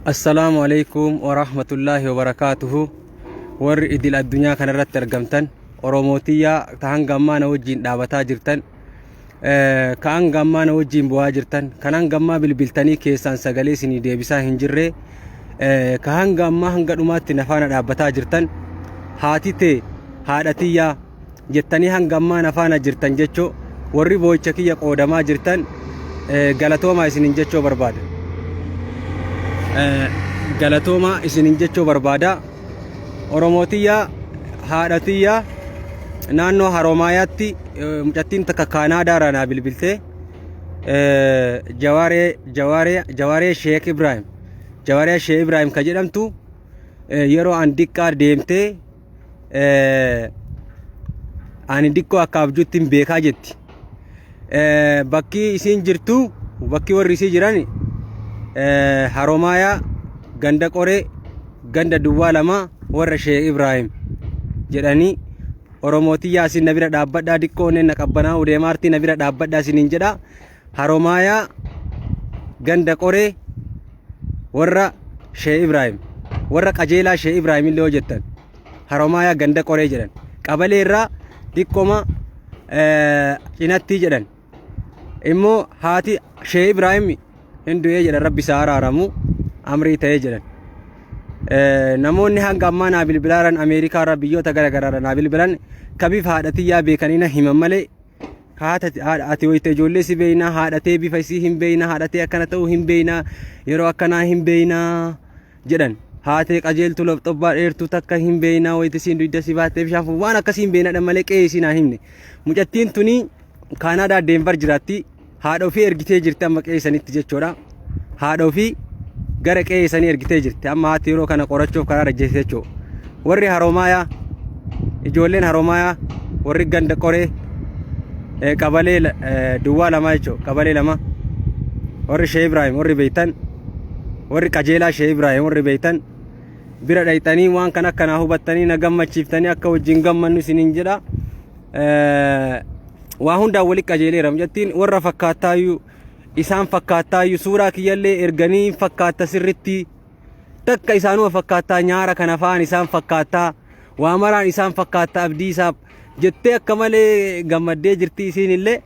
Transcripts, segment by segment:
Assalaamu alaikum wa rahmatullaahi wa barakaatuhu. Warri idil addunyaa kanarratti argamtan Oromootiyyaa ta hanga ammaa na wajjiin dhaabataa jirtan, ka hanga ammaa na wajjiin bu'aa jirtan, kan hanga ammaa bilbiltanii keessaan sagalee isinii deebisaa hin jirre, ka hanga ammaa hanga dhumaatti na faana dhaabbataa jirtan, haati tee haadha tiyyaa jettanii hanga ammaa na faana jirtan jechoo, warri boo'icha kiyya qoodamaa jirtan, galatoomaa isinin jechoo barbaada. Galatoomaa isinin jechoo barbaada. Oromootiyyaa haadha tiyyaa naannoo Haromaayaatti mucattiin takka Kaanaadaarraa naa bilbiltee, Jawaaree Jawaaree Jawaaree Sheek Ibraahim, Jawaaree Sheek Ibraahim ka jedhamtu, yeroo an diqqaa deemtee ani diqqoo akka abjuutti hin beekaa jetti. Bakki isiin jirtu, bakki warri isii jiran, Haromaayaa, ganda Qoree, ganda duwwaa 2, warra Sheek Ibraahim jedhanii. Oromootiyyaa, isin na bira dhaabbadhaa, diqqoo onneen na qabbanaa'uu deemaartii na bira dhaabbadhaa isiniin jedha. Haromaayaa, ganda Qoree, warra Sheek Ibraahim, warra qajeelaa Sheek Ibraahim illee yoo jettan, Haromaayaa ganda Qoree jedhan, qabalee irraa diqqoma cinatti jedhan. Immoo haati Sheek Ibraahim hin du'ee jedhan, Rabbi isaa araaramu, amrii ta'ee jedhan. Namoonni hanga ammaa naa bilbilaaran Ameerikaa irraa, biyyoota gara garaa irraa naa bilbilan, kabiif haadha tiyyaa beekanii na himan malee, haata ati wayita ijoollee si beeynaa, haadhatee bifa isii hin beeynaa, haadhatee akkana ta'uu hin beeynaa, yeroo akkanaa hin beeynaa jedhan. Haatee qajeeltuu lofxobbaa dheertuu takka hin beeynaa, wayita isiin dugda si baattee bishaan fuuf waan akkasii hin beeynadha malee qe'ee isii naa himne. Mucattiin tuni Kaanaadaa Deenvar jiraatti. Haadha ofii ergitee jirti amma qe'ee sanitti jechuudha. Haadha ofii gara qe'ee sanii ergitee jirti. Amma haati yeroo kana qorachuuf karaa irra jirti jechuudha. Warri Haromaayaa, ijoolleen Haromaayaa, warri ganda Qoree, qabalee duwwaa 2 jechuudha. Qabalee 2. Warri Shee Ibraahim warri beektan, warri qajeelaa Shee Ibraahim warri beektan bira dhayxanii waan kana akkanaa hubattanii na gammachiiftanii akka wajjin gammannu isiniin jedha. Waa hundaan wali qajeeleera. Mucattiin warra fakkaattaayyuu, isaan fakkaattaayyuu, suuraa kiyyallee erganii fakkaatta sirritti takka isaanuma fakkaattaa, nyaara kana fa'aan isaan fakkaattaa, waa maraan isaan fakkaatta abdii isaaf jettee akka malee gammaddee jirti isiin illee.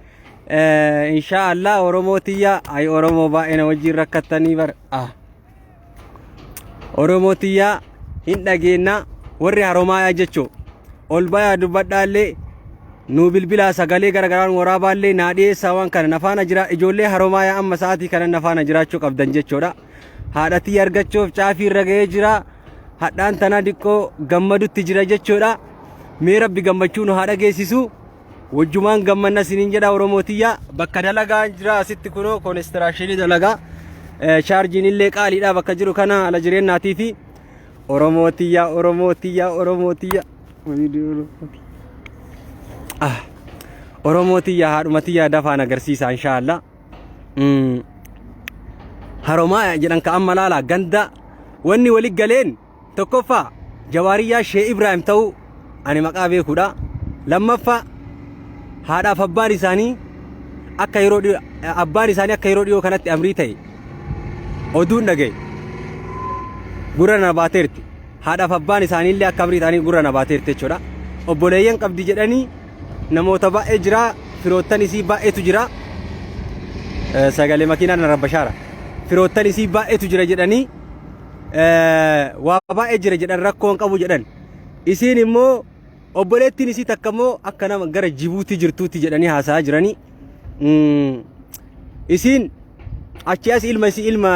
Inshaa Allah, Oromoo tiyya, ay Oromoo baay'ee na wajjin rakkattanii bar ah. Oromoo tiyyaa hin dhageenna, warri Haromaayaa jechuu ol bayaa dubbadhaallee, nuu bilbilaa, sagalee garagaraan waraabaallee naa dhiyeessaa, waan kana nafaana jira. Ijoollee Haromaayaa amma sa'aatii kana nafaana jiraachuu qabdan jechuudha. Haadha tiyya argachuuf caafii irra ga'ee jira. Hadhaan tanaa diqqoo gammadutti jira jechuudha. Mee Rabbi gammachuu nu haa dhageessisu. Wajjumaan gammanna isiniin jedha Oromoo tiyya. Bakka dalagaa jira asitti, kunoo koonistiraashinii dalagaa. Chaarjiin illee qaaliidha bakka jiru kana ala jireenyaatii fi Oromoo tiyya, Oromoo tiyya, Oromoo tiyya. Oromoo tiyya, haadhuma tiyya dafaan agarsiisa inshaallah. Haromaa jedhan ka amma laala ganda wanni wali galeen. Tokkoffaa, Jawaariyyaa Shee Ibraahim ta'uu ani maqaa beekuudha. Lammaffaa, haadhaaf abbaan isaanii akka yeroo dhiyoo, abbaan isaanii akka yeroo dhiyoo kanatti amrii ta'e oduun dhagaye. Gurra na baateerti. Haadhaaf abbaan isaanii illee akka amrii ta'anii gurra na baateerti jechuudha. Obboleeyyan qabdi jedhanii namoota baay'ee jira. Firoottan isii baay'eetu jira. Sagalee makiinaa na rabbashaara. Firoottan isii baay'eetu jira jedhanii, waa baay'ee jira jedhan, rakkoo hin qabu jedhan. Isiin immoo obboleettiin isii takka immoo akka nama gara Jibuutii jirtuutti jedhanii haasa'aa jiranii. Isiin achi as ilma isii ilma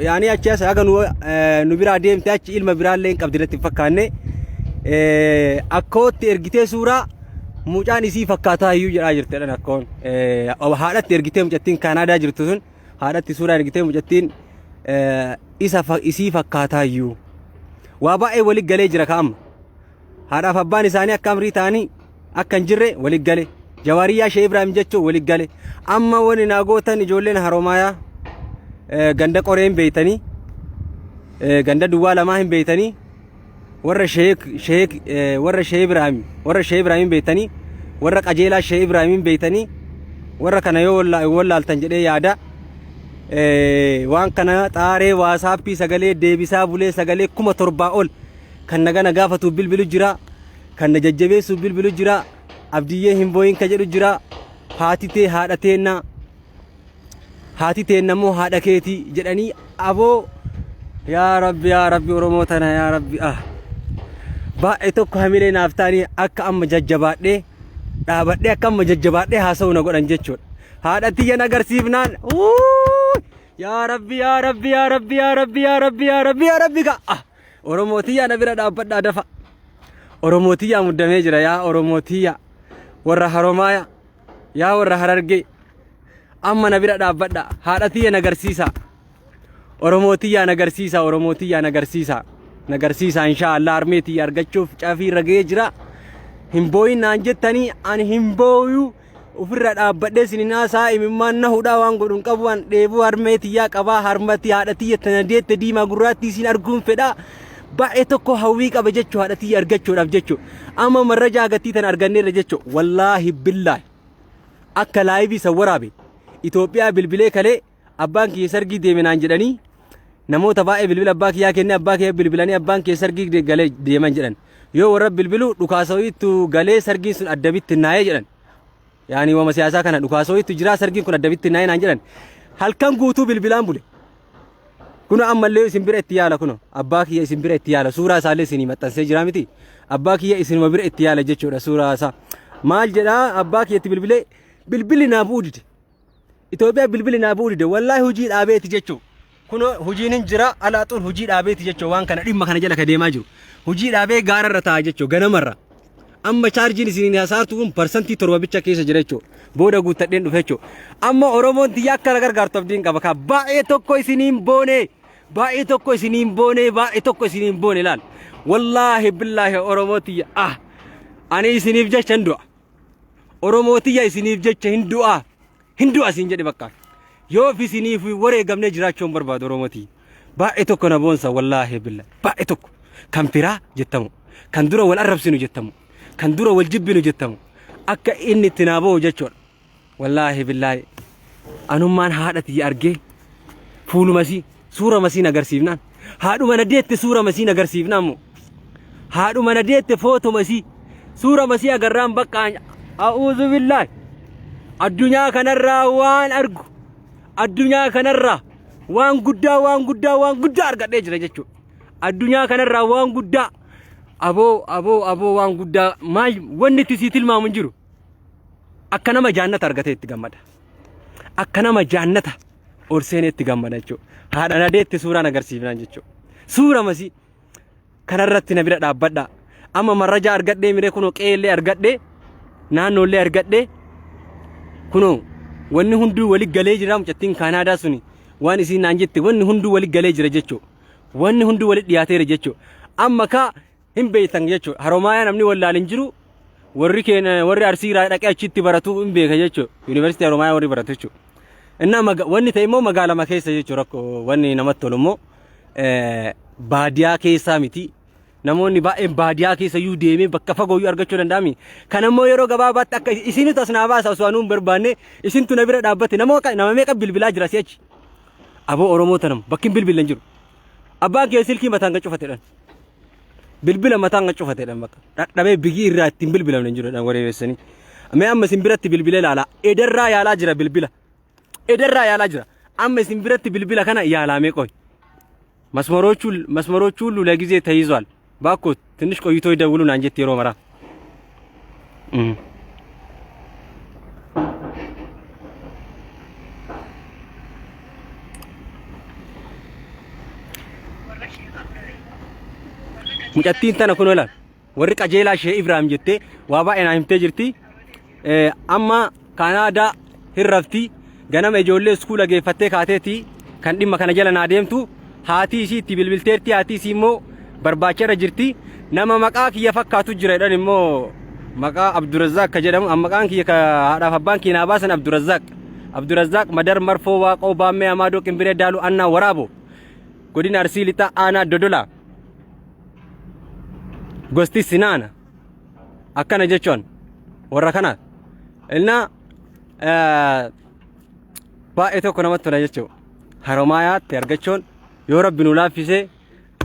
yaanii achi as haga nu biraa deemte achi ilma biraallee hin qabdi natti hin fakkaanne. Akkootti ergitee suuraa mucaan isii fakkaataa iyyuu jedhaa jirti jedhan akkoon. Haadhatti ergitee, mucattiin Kaanaadaa jirtu sun haadhatti suuraa ergitee, mucattiin isa isii fakkaataa iyyuu. Waa baay'ee wali galee jira ka'amma. Haadhaaf abbaan isaanii akka amrii ta'anii akka hin jirre wali gale. Jawaariyyaa Shee Ibraahim jechuun wali gale. Amma wani naa gootan, ijoolleen Haromaayaa, ganda Qoree hin beeytanii, ganda duwwaa 2 hin beeytanii, warra Sheek Sheek warra Shee Ibraahim, warra Shee Ibraahim hin beeytanii, warra qajeelaa Shee Ibraahim hin beeytanii, warra kana yoo wallaaltan jedhee yaada. Waan kana xaaree waasaappii sagalee deebisaa bulee sagalee 7000 ol kan nagana gaafatu bilbilu jira. Kan na jajjabeessu bilbilu jira. Abdiyyee hin booyin ka jedhu jira. Haati tee haadha teennaa. Haati teenna immoo haadha keetii jedhanii aboo yaa rabbi yaa rabbi Oromoo tana yaa rabbi ah. Baay'ee tokko hamilee naaf ta'anii akka amma jajjabaadhee dhaabadhee akka amma jajjabaadhee haasa'u na godhan jechuudha. Haadha tiyya na agarsiifnaan wuuy yaa rabbi yaa rabbi yaa rabbi yaa rabbi yaa rabbi yaa rabbi yaa rabbi ka ah Oromoo tiyya na bira dhaabbadhaa dafa. Oromoo tiyyaa muddamee jira yaa Oromoo tiyya warra Haromaaya yaa warra Harargee amma na bira dhaabbadha haadha tiyya na garsiisa. Oromoo tiyyaa na garsiisa Oromoo tiyyaa na garsiisa na garsiisa inshaa Allah harmee tiyya argachuuf caafii irra ga'ee jira. Hin booyin naan jettanii ani hin booyu ofirra dhaabbadhee isin haasaa imimmaan na hudhaa waan godhu hin qabu an dheebuu harmee tiyyaa qabaa harmati haadha tiyya tana deette diimaa gurraattii isin arguun fedhaa. Baay'ee tokko hawwii qaba jechuu haadha tiyya argachuudhaaf jechuu amma marrajaa gatii tana arganneerra jechuu wallaahi billaahi akka laayivii san waraabe Itoophiyaa bilbilee kalee abbaan kiyya sargii deeme naan jedhanii namoota baay'ee bilbila abbaa kiyyaa kennee abbaa kiyya bilbilanii abbaan kiyya sargii galee deeman jedhan yoo warra bilbilu dhukaasa wayiitu galee sargiin sun adda bittinnaa'ee jedhan yaani wama siyaasaa kana dhukaasa wayiitu jira sargiin kun adda bittinnaa'ee naan jedhan halkan guutuu bilbilaan bule kuno ammallee isin bira itti yaala kuno abbaa kiyya isin bira itti yaala suuraa isaallee isinii maxxansee jira miti abbaa kiyya isinuma bira itti yaala jechuudha suuraa isaa maal jedhaa abbaa kiyya itti bilbilee bilbilli naa bu'uu dide Itoophiyaa bilbili naa bu'uu dide wallaahi hojii dhaabeeti jechuu kunoo hojiin hin jira alaaxuun hojii dhaabeeti jechuu waan kana dhimma kana jala ka deemaa jiru hojii dhaabee gaararra taa'a jechuu ganamarra amma chaarjiin isiniin hasaartu kun 7% bicha keessa jira jechuu booda guuttadheen dhufe jechuu amma Oromoon tiyya akka na gargaartu abdiin qaba ka baay'ee tokko isiniin boone baay'ee tokko isiniin boone baay'ee tokko isiniin boone laal wallaahi billaahi Oromoo tiyya ah ani isiniif jecha hin du'a. Oromoo tiyya isiniif jecha hin du'aa hin du'a siin jedhe bakka. Yoo fi isiniif wareegamnee jiraachuu hin barbaadu Oromoo tiyya. Baay'ee tokko na boonsa wallaahi billa baay'ee tokko kan firaa jettamu kan dura wal arrabsinu jettamu kan dura wal jibbinu jettamu akka inni itti naa ba'u jechuudha. Wallaahi billaahi anummaan haadha tiyya argee fuulumasii suura masiin agarsiifnaan haadhuma na deette suura masiin agarsiifnaan moo haadhuma na deette footoma isii suura masii agarraan bakka a'uuzu billaahi addunyaa kanarraa waan argu addunyaa kanarraa waan guddaa waan guddaa waan guddaa argadhee jira jechuudha addunyaa kanarraa waan guddaa aboo aboo aboo waan guddaa maal wanni itti sii tilmaamu hin jiru Akka nama jaannata argatee itti gammada. Akka nama jaannata ol seenee itti gammada jechuudha. Haadha na deette suuraan agarsiifnaan jechuudha. Suura masii kanarratti na bira dhaabbadhaa. Amma marrajaa argadhee miree kunoo qe'eellee argadhee naannoollee argadhee kunoo wanni hunduu wali galee jira mucattiin Kaanaadaa suni waan isiin naan jette wanni hunduu wali galee jira jechuudha. Wanni hunduu wali dhiyaateera jechuudha. Amma kaa hin beektan jechuudha. Haromaayaa namni wallaal hin jiru. Warri keenya warri Arsii irraa dhaqee achitti baratu hin beeka jechuudha. Yuunivarsiitii Haromaayaa warri baratu jechuudha. Innaa wanni ta'e immoo magaalama keessa jechuudha rakkoo wanni namatti tolu immoo baadiyaa keessaa miti. Namoonni baay'een baadiyaa keessa iyyuu deemee bakka fagoo iyyuu argachuu danda'ami. Kan ammoo yeroo gabaabaatti akka isinitu as naa baasa osoo anuu hin barbaanne isintu na bira dhaabbate nama meeqa bilbilaa jira si'achi. Aboo Oromoo tanam bakki hin bilbille hin jiru. Abbaan kee silkii mataan kan cufatedhan. Bilbila mataan kan cufatedhan bakka. Dhadhabee bigii irraa ittiin bilbilamne hin jiru jedhan wareebessanii. Mee amma isin biratti bilbilee ilaalaa. Edarraa yaalaa jira bilbila. Edarraa yaalaa jira. Amma isin biratti bilbila kana yaalaamee qoy. መስመሮቹ መስመሮቹ ሁሉ ለጊዜ ተይዟል። ባኮ ትንሽ ቆይቶ ይደውሉ ናን ጀት yeroo maraa. Mucattiin tana kun ilaal warri qajeelaa ishee Ibraahim jettee waa baay'ee naa himtee jirti. Amma Kaanaadaa hin rafti ganama ijoollee iskuula geeffattee kaateeti kan dhimma kana jala naa deemtu haatii isii itti bilbilteerti haatii isii immoo barbaacha irra jirti nama maqaa kiyya fakkaatu jira jedhan immoo maqaa Abdurazzaaq ka jedhamu an maqaan kiyya ka haadhaaf abbaan kiyya naa baasan Abdurazzaaq Abdurazzaaq Madar Marfoo Waaqoo Baammee Amaadoo Qimbiree Daaluu Annaa Waraaboo godina Arsii Lixaa Aanaa Dodolaa gosti Sinaana akkana jechuun warra kana innaa baay'ee tokko namatti tola jechuudha. Haromaayaatti argachuun yoo rabbi nu laaffise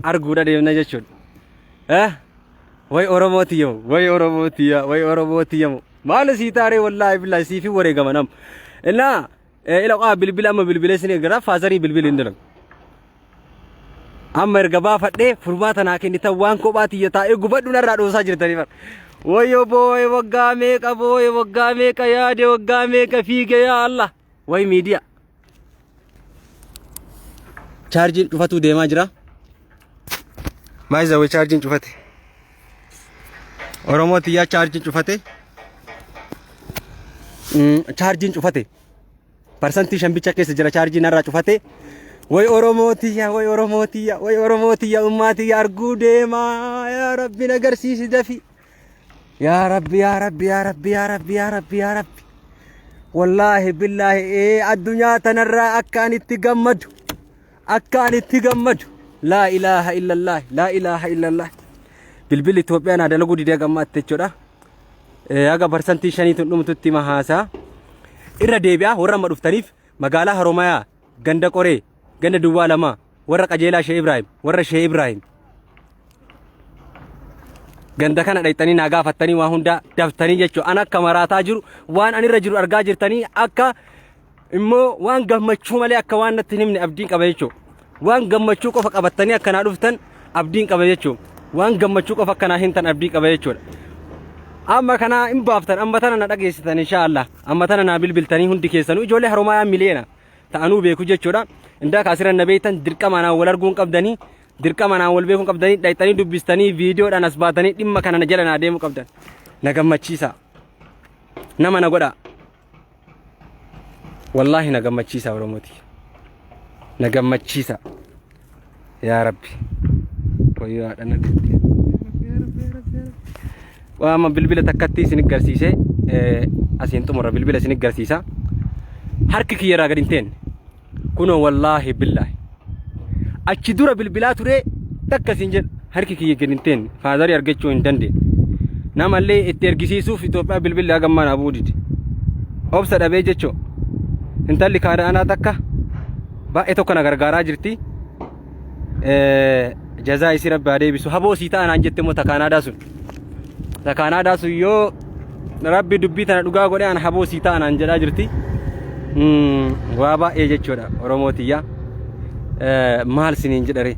arguudha deemna jechuudha. Eh? Way Oromoo tiyyamu, way Oromoo tiyya, way Oromoo tiyyamu. Maal sii taaree wallaahi billaahi siifi wareegama nam. Innaa ila qaa bilbila amma bilbilee sin eegala faazarii bilbili hin dalagu. Amma erga baafadhee furmaata naa kennitan waan kophaa tiyya taa'ee gubadhu narraa dhoosaa jirtanii bara. Wayyoo boo'ee waggaa meeqa boo'ee waggaa meeqa yaade waggaa meeqa fiige yaa Allah. Way miidiyaa. Chaarjiin cufatuu deemaa jira. Maayizawee chaarjiin cufate. Oromoo tiyyaa chaarjiin cufate. Chaarjiin cufate. Parsantii 5 bicha keessa jira chaarjii narraa cufate. Way Oromoo tiyya, way Oromoo tiyya, way Oromoo tiyya, ummaa tiyya arguu deemaa. Yaa Rabbi na garsiisi dafi. Yaa Rabbi, yaa Rabbi, yaa Rabbi, yaa Rabbi, yaa Rabbi, yaa Rabbi. Wallaahi billaahi ee addunyaa tanarraa akka ani itti gammadu akka ani itti gammadu laa ilaaha illallah laa ilaaha illallah bilbilli Itoophiyaa naa dalaguu didee gammaatti jechuudha. Haga parsantii shaniitu dhumtutti mahaasaa. Irra deebi'aa warra amma dhuftaniif magaalaa Haromayaa ganda Qoree ganda Duwwaa lamaa warra qajeelaa Shee Ibraahim warra Shee Ibraahim ganda kana dhayxanii naa gaafattanii waa hundaa daftanii jechuudha. An akka maraataa jiru waan an irra jiru argaa jirtanii akka immoo waan gammachuu malee akka waan natti hin himne abdiin qaba jechuudha. Waan gammachuu qofa qabattanii akka naa dhuftan abdiin qaba jechuudha. Waan gammachuu qofa akka naa hintan abdii qaba jechuudha. Amma kana hin baaftan amma tana na dhageessitan inshaallah amma tana naa bilbiltanii hundi keessanuu ijoollee Haromaayaa miliyoona ta'anuu beeku jechuudha. Indaa kaasiran na beektan dirqama anaan wal arguun qabdanii dirqama anaan wal beekuun qabdanii dhayxanii dubbistanii viidiyoodhaan as baatanii dhimma kana na jala naa deemuu qabdan. Na gammachiisa. Nama na godhaa. Wallaahi na gammachiisa Oromooti. Na gammachiisa. Yaa Rabbi. Wayyoo haadha na dhufte. Waa amma bilbila takkatti isin garsiise asiin xumura bilbila isin garsiisa. Harki kiyya irraa gadi hin teenne. Kunoo wallaahi billaahi. Achi dura bilbilaa ture takka isin jedha harki kiyya gadi hin teenne faazarii argachuu hin dandeenye. Namallee itti ergisiisuuf Itoophiyaa bilbilli haga ammaa naa bu'uu dide. Obsa dhabee jechuu. Intalli kaanaanaa takka baay'ee tokko na gargaaraa jirti. Jazaa isii rabbi haa deebisu. Haboo sii ta'a naan jette immoo ta Kaanaadaa sun. Ta Kaanaadaa sun yoo rabbi dubbii tana dhugaa godhe an haboo sii ta'a naan jedhaa jirti. Waa baay'ee jechuudha Oromoo tiyya. Maal siniin jedhare?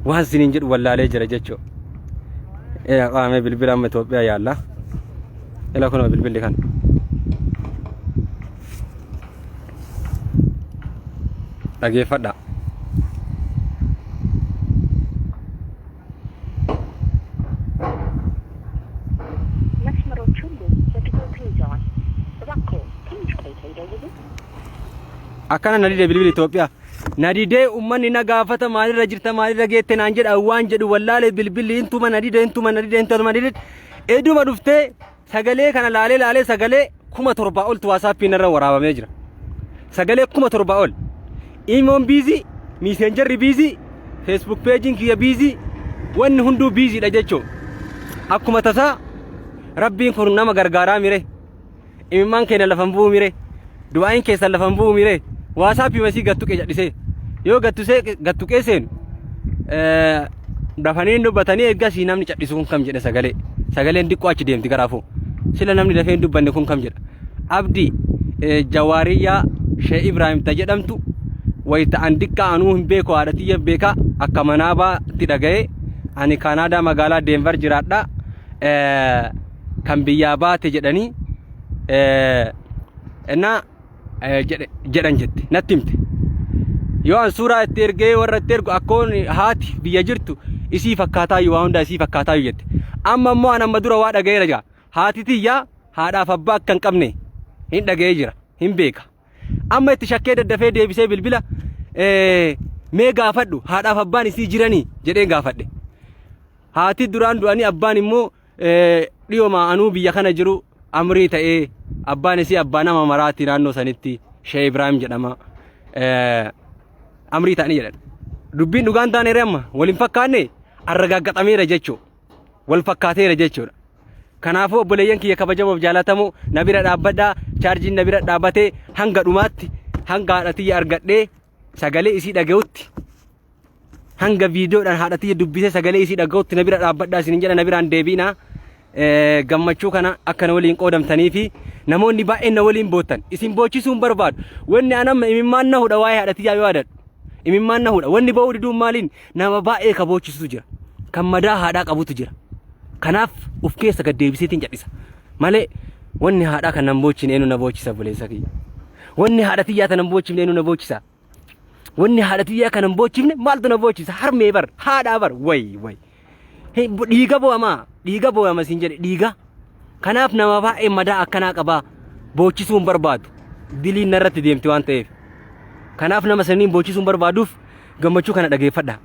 Waan siniin jedhu wallaalee jira jechuudha. Qaamee bilbila amma Itoophiyaa yaalla. Ila kunoo bilbilli kan. Dhageeffadhaa. መስመሮች ሁሉ ለጊዜው ተይዘዋል። እባክዎ ትንሽ ቆይተው ይደውሉ። Akkana na dide bilbili Itoophiyaa. Na didee uummanni na gaafata maalirra jirta maalirra geette naan jedha waan jedhu wallaalee bilbilli hintuma na dide hintuma na dide hintuma na dide. Eduma dhuftee Sagalee kana laalee laalee sagalee 7,000 oltu waasaappiin irra waraabamee jira. Sagalee 7,000 ol. Imoon biizii, miiseenjarri biizii, feesbuuk peejiin kiyya biizii, wanni hunduu biiziidha jechuun. Akkuma tasaa rabbiin kun nama gargaaraa mire. Imimmaan keenya lafan bu'u mire. Du'aayin keessan lafan bu'u mire. Waasaappii masii gattuqe jedhisee. Yoo gattuqee seenu dafanii dubbatanii eeggasii namni cadhisu kun kam jedhe sagalee. Sagaleen diqqoo achi deemti garaafuu. Sila namni dafee hin dubbanne kun kam jedha. Abdii Jawaariyyaa Shee Ibraahim ta jedhamtu wayita an diqqaa anuu hin beeku haadha tiyya beeka akka manaabaatti dhaga'ee ani Kaanaadaa magaalaa Deenvar jiraadha. Kan biyyaa baate jedhanii innaa jedhan jette natti himte. Yoo an suuraa itti ergee warra itti ergu akkoon haati biyya jirtu isii fakkaataayyuu waa hundaa isii fakkaataayyuu jette. Amma immoo an amma dura waa dhaga'eera jira. Haati tiyyaa haadhaaf abbaa akka hin qabne hin dhaga'ee jira hin beeka. Amma itti shakkee daddafee deebisee bilbila mee gaafadhu haadhaaf abbaan isii jiranii jedheen gaafadhe. Haati duraan du'anii abbaan immoo dhiyoma anuu biyya kana jiru amrii ta'ee abbaan isii abbaa nama maraati naannoo sanitti Shee Ibraahim jedhama. Amrii ta'anii jedhan. Dubbiin dhugaan taaneere amma wal hin fakkaanne arragaaggaxameera jechuudha. Wal fakkaateera jechuudha. Kanaafuu obboleeyyan kiyya kabajamoof jaalatamoo na bira dhaabbadhaa chaarjiin na bira dhaabbatee hanga dhumaatti hanga haadha tiyya argadhee sagalee isii dhaga'utti hanga viidiyoodhaan haadha tiyya dubbisee sagalee isii dhaga'utti na bira dhaabbadhaa isinin jedha na biraan deebi'inaa. Gammachuu kana akka na waliin qoodamtanii fi namoonni baay'een na waliin boottan isin boochisuu hin barbaadu. Wanni an amma imimmaan na hudha waa'ee haadha tiyyaa yoo yaadadhu. Imimmaan na hudha. Wanni ba'uu diduun maaliin nama baay'ee ka boochisutu jira. Kan madaa haadhaa qabutu jira. Kanaaf of keessa gad deebiseetiin cadhisa. Malee wanni haadhaa kan nan boochine eenyu na boochisa obboleessa kiyya. Wanni haadha tiyyaa tan nan boochifne eenyu na boochisa. Wanni haadha tiyyaa kan hin boochifne maaltu na boochisa? Harmee bar, haadhaa bar, way way. Dhiiga boo'amaa, dhiiga boo'ama siin jedhe dhiiga. Kanaaf nama baay'ee madaa akkanaa qabaa boochisuu hin barbaadu. Diliin narratti deemti waan ta'eef. Kanaaf nama saniin boochisuu hin barbaaduuf gammachuu kana dhageeffadha.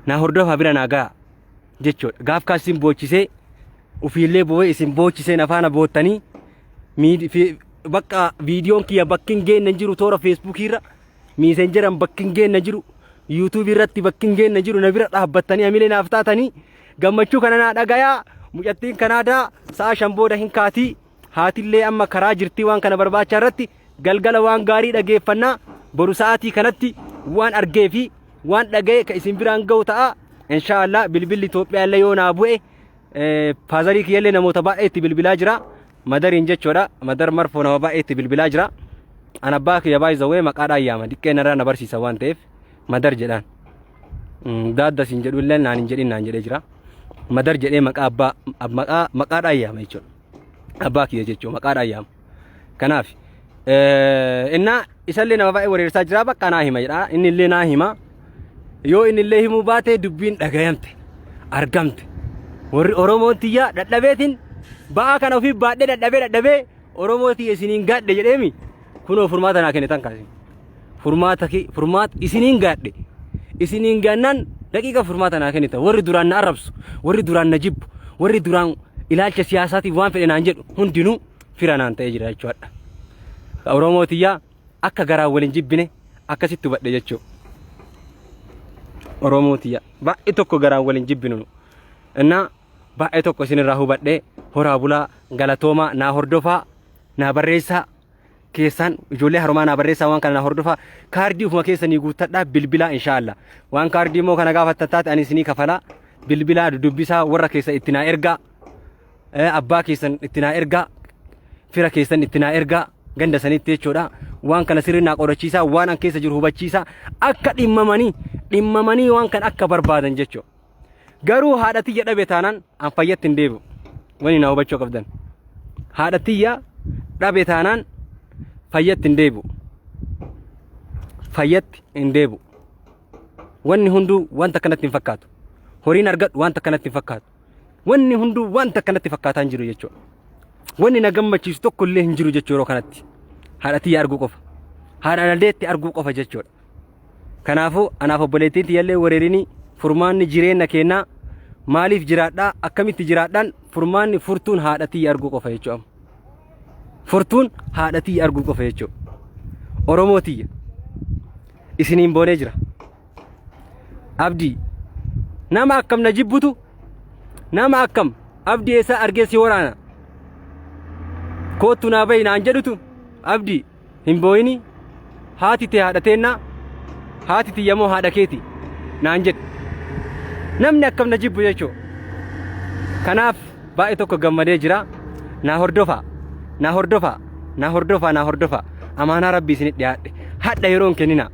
Na hordofaa bira naa ga'a jechuudha. Gaaf kaas isin boochisee ufiillee boo'ee isin boochisee na faana boottanii bakka viidiyoon kiyya bakki hin geenne hin jiru toora feesbuukii irra miisenjeran bakki hin geenne jiru yuutuubii irratti bakki hin geenne jiru na bira dhaabbattanii hamilee naaf taatanii gammachuu kana naa dhagayaa mucattiin Kanaadaa sa'a 5 booda hin kaatii haatillee amma karaa jirtii waan kana barbaachaa irratti galgala waan gaarii dhageeffannaa boru sa'aatii kanatti waan argee fi waan dhaga'e ka isin biraan ga'u ta'a inshaallah bilbilli Itoophiyaa illee yoo naa bu'e Faazarii kiyyallee namoota baay'eetti bilbilaa jira. Madariin jechuudha. Madar marfoo nama baay'eetti bilbilaa jira. An abbaa kiyya baay'izawwee maqaadhaan yaama. Diqqee narraa na barsiisa waan ta'eef madar jedhaan. Daadda siin jedhu illee naan hin jedhin naan jedhee jira. Madar jedhee maqaa abbaa maqaa maqaadhaan yaama jechuudha. Abbaa kiyya jechuudha maqaadhaan yaama. Kanaaf innaa isallee nama baay'ee wareersaa jira bakka naa hima jedha. Inni illee naa hima. Yoo inni illee himuu baate dubbiin dhagayamte argamte. Warri Oromoon tiyya dadhabeetiin ba'aa kana ofii baadhee dadhabee dadhabee Oromoo tiyya isiniin gaadhe jedheemi kunoo furmaata naa kennitan kaase. Furmaata kee furmaata isiniin gaadhe. Isiniin gaannaan daqiiqa furmaata naa kennita. Warri duraan na arrabsu, warri duraan na jibbu, warri duraan ilaalcha siyaasaatiif waan fedhe naan jedhu hundinuu fira naan ta'ee jira jechuudha. Oromoo tiyyaa akka garaan wal hin jibbine akkasitti hubadhe jechuudha. Oromoo tiyya baay'ee tokko garaan wal hin jibbinu. Innaa baay'ee tokko isinirraa hubadhe horaa bulaa galatoomaa naa hordofaa naa barreessaa keessaan ijoollee haromaa naa barreessaa waan kana naa hordofaa kaardii ofuma keessanii guuttadhaa bilbilaa inshaallah waan kaardii immoo kana gaafattan taate ani isinii kafalaa bilbilaa dudubbisaa warra keessa itti naa ergaa abbaa keessan itti naa ergaa fira keessan itti naa ergaa ganda sanitti jechuudha waan kana sirrii naa qorachiisaa waan an keessa jiru hubachiisaa akka dhimmamanii dhimmamanii waan kan akka barbaadan jechuudha. Garuu haadha tiyya dhabe taanaan an fayyatti hin deebi'u. Wani naa hubachuu qabdan. Haadha tiyya dhabe taanaan fayyatti hin deebi'u. Fayyatti hin deebi'u. Wanni hunduu wanta akkanatti hin fakkaatu. Horiin argadhu wanta akkanatti hin fakkaatu. Wanni hunduu wanta akkanatti fakkaataa hin jiru jechuudha. Wanni na gammachiisu tokko illee hin jiru jechuudha yeroo kanatti. Haadha tiyya arguu qofa. Haadha dandeetti arguu qofa jechuudha. Kanaafuu anaaf obboleettiin tiyyallee wareerinii furmaanni jireenya keenyaa maaliif jiraadhaa akkamitti jiraadhaan furmaanni furtuun haadha tiyya arguu qofa jechuudha. Furtuun haadha tiyya arguu qofa jechuudha. Oromoo tiyya isiniin boonee jira. Abdii nama akkam na jibbutu nama akkam abdii eessaa argee si waraana koottu naa bahi naan jedhutu abdii hin booyini haati tee haadha teennaa haati tiyya moo haadha keeti naan jedhe namni akkam na jibbu jechuu kanaaf baay'ee tokko gammadee jira naa hordofaa naa hordofaa naa hordofaa naa hordofaa amaanaa rabbii isinit dhiyaadhe hadha yeroo hin kenninaa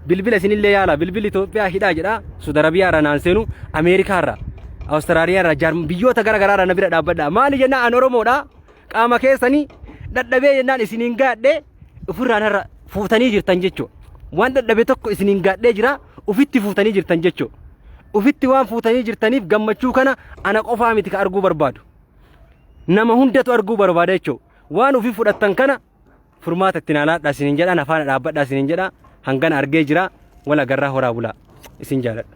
bilbila isinillee yaala bilbilli Itoophiyaa hidhaa jedha Suudi Arabiyaa irraa naan seenu Ameerikaa irraa Awustiraaliyaa irraa biyyoota gara garaa irraa na bira dhaabbadha maali jennaan an Oromoodha qaama keessanii dadhabee jennaan isiniin gaadhe ofirraa narra fuutanii jirtan jechuudha. Waan dadhabe tokko isiniin gaadhee jira ofitti fuutanii jirtan jechuudha. Ofitti waan fuutanii jirtaniif gammachuu kana ana qofaa miti ka arguu barbaadu. Nama hundatu arguu barbaada jechuudha. Waan ofii fudhattan kana furmaata itti naa laadhaa isiniin jedha na faana dhaabbadhaa isiniin jedha hangana argee jira wal agarraa horaa bulaa isin jaaladha.